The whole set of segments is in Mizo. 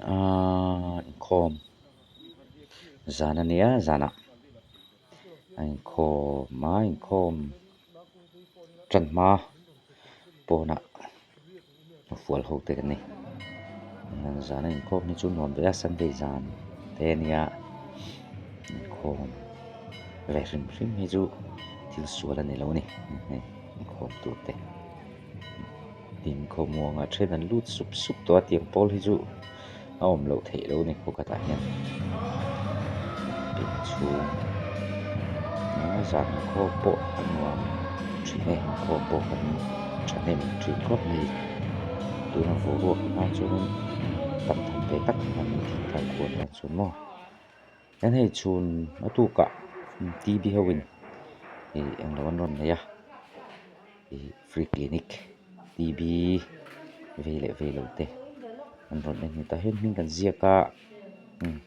Aaa inkhawm zan a nia zanah a inkhawm a inkhawm tan hma pawnah fual ho te kan ni zan a inkhawm hi chu nuam ve a sunday zan te a nia inkhawm ve hrim hrim hi chu thil sual a ni lo a ni inkhawm tur te. Tin khawmuangah then an lut sup sup tawh a tiang pawl hi chu a awm loh theih loh a ni khaw khatah hian in chhung a zan inkhawm pawh a nuam thin e inkhawm pawh kan thahnem thin khawp mai tuna boruak tan chuanin tam tham ve tak a ni thingtlai khua tan chuan maw hian hei chhun a tukah t v ho in ih englo an rawn nei a. Ih free clinic t b vei leh vei lo te an rawn en ta hian hming kan ziak a umm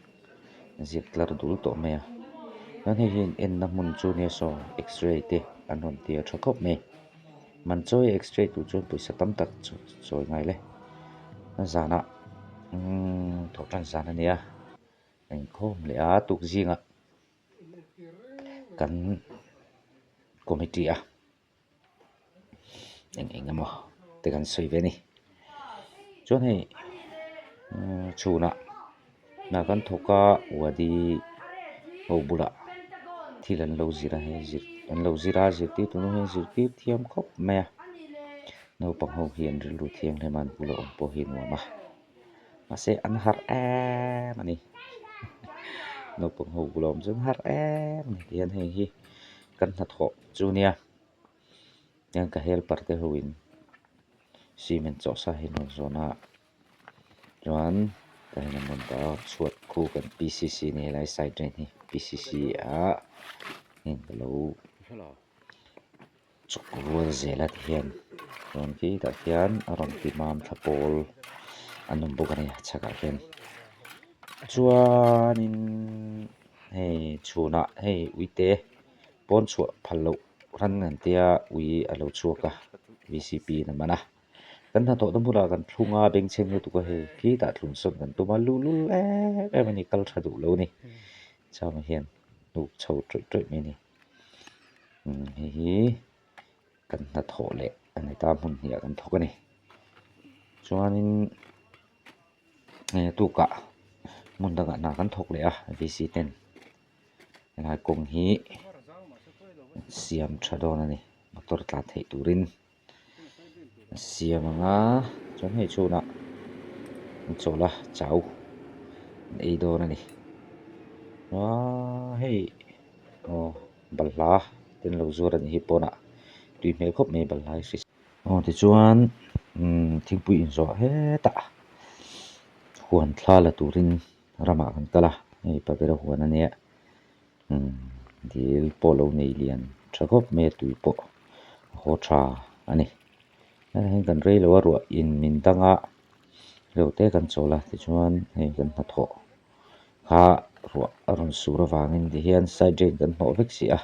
ziak tlar dul tawh mai a chuan hei hi enna hmun chu nia saw x-ray te an rawn ti a tha khawp mai man chawi x-ray tur chuan pawisa tam tak chawi ngai le a zanah umm thawh tan zan a nia a inkhawm leh a tuk zingah kan committee a. Eng eng emaw te kan sawi ve a ni chuan hei chhunah hna kan thawk a wadi ho bulah thil an lo zir a hei zir an lo zir a zirtirtu nu hian zirtir thiam khawp mai a naupang ho hi an rilru thianghlim a an bula awm pawh hi a nuam a mahse an harh em a ni naupang ho bula awm chu an harh em a ni tihian hei hi kan hnathawh chu nia. Hian ka helper te ho in cement chawh sa hi an rawn zawn a chuan tah hian an rawn dah a chhuat khu kan p c c a ni helai side drain hi p c c ah heng ka lo chawk rual zel a tihian chuan khi tah khian a rawn ti mam thla pawl an awm bawk a ni a chhakah khian chuanin hei chhunah hei uite. Pawn chhuah phal loh ran an tia ui a lo chhuak a v c p in a man a kan hnathawhna hmunah kan thlung a bengchheng lutuk a hei khitah thlun sawn kan tum a luhlul em em a ni kal tha duh lo a ni chama hian hnuk chho tawih tawih mai a ni umm hei hi kan hnathawh leh a ni ta hmun hnih ah kan thawk a ni chuanin hei a tukah hmun dangah hna kan thawk leh a v c ten. Helai kawng hi siam tha dawn a ni motor tlan theih turin a siam ang a chuan hei chhunah an chawl a chau an ei dawn a ni aaa hei aw balhla te an lo zuar a nih hi pawnah tui hmel khawp mai balhla hi hris aw tichuan umm thingpui inzawh hetah huan thla la turin. Ramah kan kal a, hei pavera huan a nia umm dil pawh lo nei lian tha khawp mai a tui pawh a haw tha a ni hetah hian kan rei lo a ruah in min dang a reu te kan chawl a tichuan hei kan hnathawh kha ruah a rawn sur avangin tihian side drain kan hnawh vek si a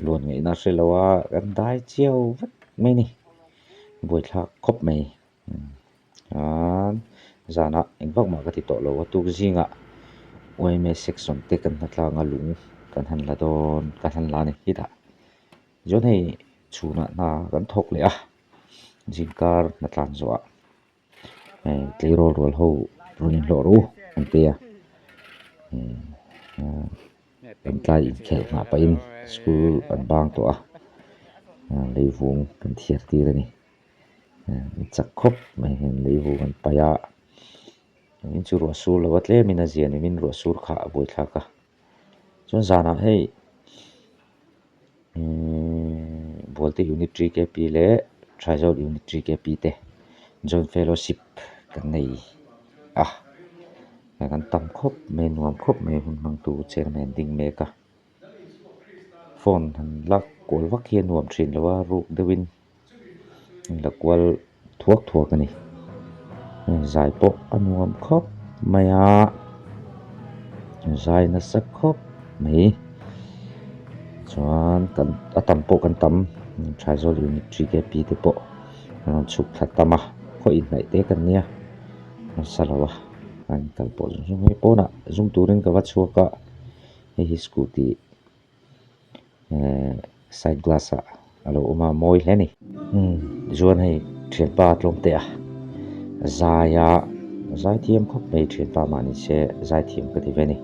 luan ngaihna a hre lo a kan dai chiau vek mai a ni buaithlak khawp mai. Chuan zanah eng vak mah ka ti tawh lo a tuk zingah yma section te kan hna tlang a lung kan han la dawn kan han la a ni hetah chuan hei chhunah hna kan thawk leh a zingkar hna tlan zawhah hei tleirawl rual ho rawn inhlawh rawh u an ti a kan tlai inkhelh nghah pahin school an bang tawh a leivung kan thiar tir a ni. Chak khawp mai hian leivung an paih a in chu ruah sur lo a tlemin a zia nimin ruah sur kha a buaithlak a chuan zanah hei ihh Bualte unit three k p leh Thaizawl unit three k p te joint fellowship kan nei a kan tam khawp mai nuam khawp mai hun hmangtu chairman ding mek a. Phone han lak kual vak hi a nuam thin lo a ruk deuhin an la kual thuak thuak a ni zai pawh a nuam khawp mai a zai nasa khawp mai chuan kan a tam pawh kan tam Thaizawl unit three k p te pawh an rawn chhuk thla tam a khaw inhnaih te kan nia nasa lo a. An kal pawh zawng zawng hei pawnah zum turin ka va chhuak a hei hi scooty ehh side glass ah a lo awm a mawi hle a ni. Umm tichuan hei thianpa tlawmte a zai a zai thiam khawp mai thianpa mah ni se zai thiam ka ti ve a ni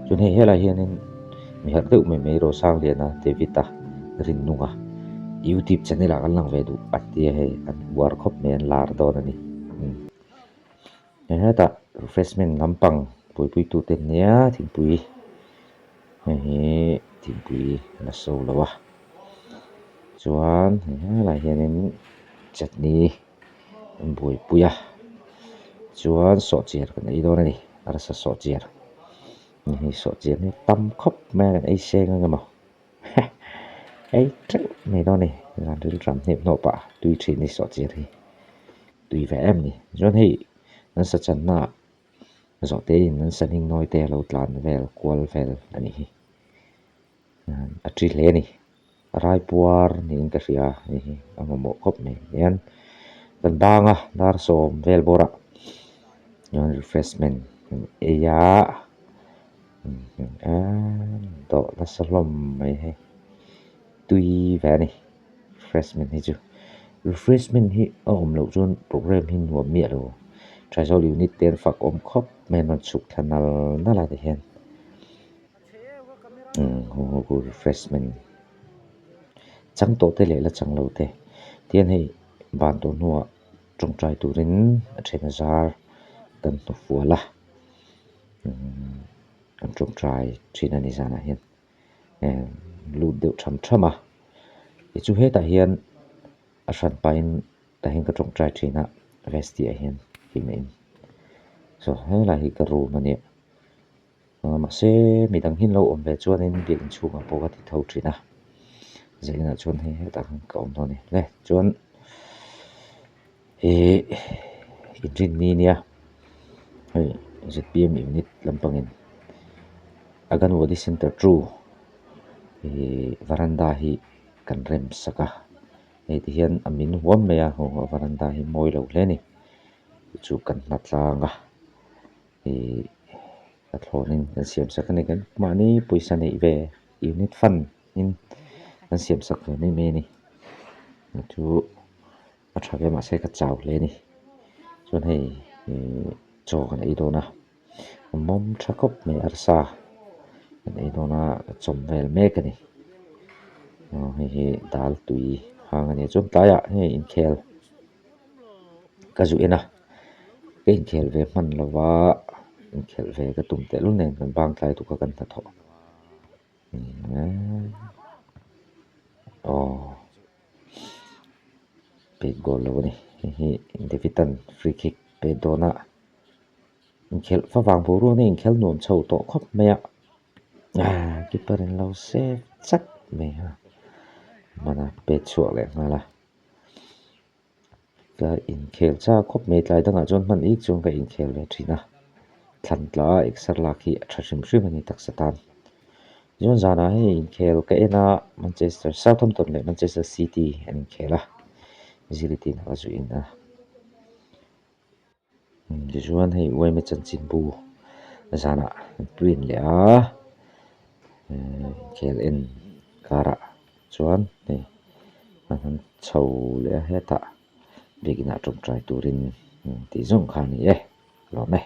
chuan hei helaiah hianin mi harh deuh mai mai Rosangliana David a Rinnunga youtube channel ah kan lang ve duh a tia hei an uar khawp mai an lar dawn a ni umm. Hetah refreshment lampang buaipuitute nia thingpui hei hi thingpui la so lo a chuan hei helaiah hianin chutney an buaipui a chuan sawhchiar kan ei dawn a ni arsa sawhchiar hei sawhchiar hi tam khawp mai a kan ei seng ang emaw ei teuh mai dawn a ni zan rilram hnep hnawh pah tui thin hi sawhchiar hi. Tui ve em ni. Chuan hei an sa channa ah zawhte in an sa hning nawi te a lo tlan vel kual vel a nih hi. A thi hle a ni. Raipuar niin ka hria hei hi a mamawh khawp mai. Tihian kan bang a dar sawm vel bawr ah chuan refreshment an ei a dawh nasa hlawm mai hei tui ve a ni. Refreshment hi chu refreshment hi a awm loh chuan program hi nuam miah lo Thaizawl unit te an fak awm khawp mai an rawn chhuk thla nal nal a tihian umm refreshment chang tawh te leh la chang lo te tihian hei ban tawh hnuah tawngtai turin a then a zar kan hnufual a umm an tawngtai thin a ni zanah hian. lut deuh tham tham a tichu hetah hian a hran pahin tah hian ka tawngtai thin a vesti ah hian keimah in saw helai hi ka room a nia mahse midang hi an lo awm ve chuanin biakin chhungah pawh ka ti tho thin a zaninah chuan hei hetah khan ka awm dawn a ni le chuan ihh inrinni nia hei zpm unit lampangin Anganwadi center two ihh varanda hi kan rem sak a hei ti hian a min huam mai a haw varanda hi mawi lo hle a ni chu kan hna tlang a ihh a thlawnin kan siam sak a ni kan mahni pawisa neih ve unit fund in kan siam sak ve mai mai a ni chu. A tha ve mahse ka chau hle a ni chuan hei ihh chaw kan ei dawn a a mawm tha khawp mai arsa kan ei dawn a ka chawm vel mek a ni aw hei hi dal tui hang a ni chuan tlaiah hei inkhel ka zu en a ka inkhel ve hman lo va inkhelh ve ka tum tehlul nen kan bang tlai tuk a kan hnathawh aw. Pet goal lo a ni hei hi David-a'n free kick pet dawn a inkhelh favang boruak hi inkhelh nuam chho tawh khawp mai a ah keeper in lo save chat mai a hmana pet chhuak leh nghal a ka inkhel chak khawp mai tlai dangah chuan hman ik chuan ka inkhel ve thin a thlan tla a exer lak hi a tha hrim hrim a ni taksa tan. Tichuan zanah hei inkhel ka en a Manchester Southampton leh Manchester City an inkhel a ziritin a zu in a tichuan hei uaime chanchinbu zanah an print leh a inkhel en karah chuan hei an han chho leh a hetah biakinah tawngtai turin tih zawng kha a ni e lawm e.